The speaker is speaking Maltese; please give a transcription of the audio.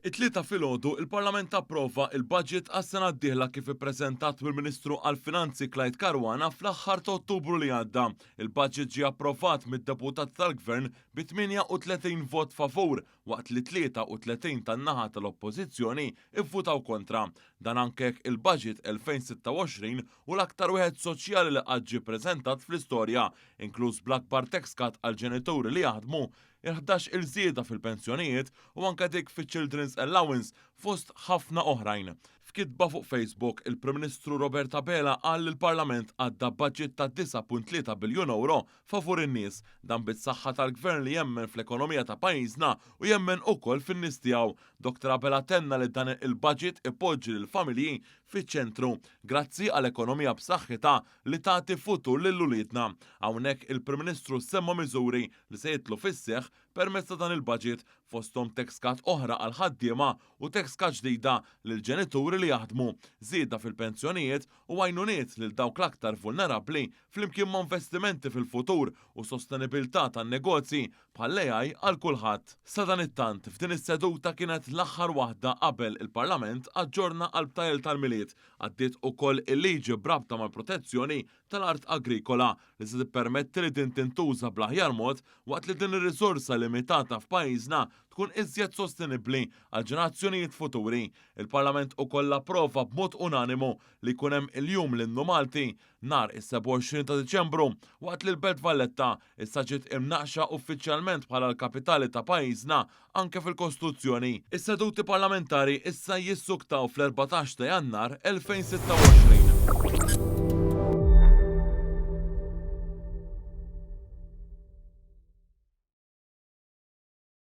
It-Tlieta filgħodu, il-Parlament approva il-budget għas-sena d-dieħla kif ippreżentat mill-Ministru għall-Finanzi Clyde Caruana fl-aħħar ta' Ottubru li għadda. Il-budget ġie approvat mid-deputati tal-Gvern bi 38 vot favur waqt li 33 tan-naħa tal-Oppożizzjoni ivvutaw kontra. Dan anke jekk il-budget 2026 hu l-aktar wieħed soċjali li qatt ġie ppreżentat fl-istorja, inkluż bl-akbar tax cut għall-ġenituri li jaħdmu, il-11-il żieda fil-pensjonijiet u anke dik fiċ-Children's Allowance fost ħafna oħrajn. F'kitba fuq Facebook, il-Prim Ministru Robert Abela qal li l-Parlament għadda budget ta' 9.3 biljun ewro favur in-nies, dan bis-saħħa tal-Gvern li jemmen fl-ekonomija ta' pajjiżna u jemmen ukoll fin-nies tiegħu. Dr Abela tenna li dan il-budget ipoġġi lill-familji fiċ-ċentru, grazzi għal ekonomija b'saħħitha li tagħti futur lil uliedna. Hawnhekk il-Prim Ministru semma miżuri li se jidħlu fis-seħħ permezz ta' dan il-budget, fosthom tax cut oħra għall-ħaddiema u tax cut ġdida lill-ġenituri li jaħdmu, żieda fil-pensjonijiet u għajnuniet lil dawk l-aktar vulnerabbli flimkien ma' investimenti fil-futur u sostenibilità tan-negozji bħall-AI għal kulħadd. Sadanittant, f'din is-seduta kienet l-aħħar waħda qabel il-Parlament aġġorna għall-btajjel tal-Milied, għaddiet ukoll il-liġi b'rabta mal-protezzjoni tal-art agrikola li se tippermetti li din tintuża bl-aħjar mod waqt li din ir-riżorsa limitata f'pajjiżna tkun iżjed sostenibbli għal ġenerazzjonijiet futuri. Il-Parlament ukoll approva b'mod unanimu li jkun hemm il-Jum l-Innu Malti nhar is-27 ta' Diċembru waqt li l-Belt Valletta issa ġiet imnaqqxa uffiċjalment bħala l-kapitali ta' pajjiżna anke fil-Kostituzzjoni. Is-seduti parlamentari issa jissuktaw fl-14 ta' Jannar 2026.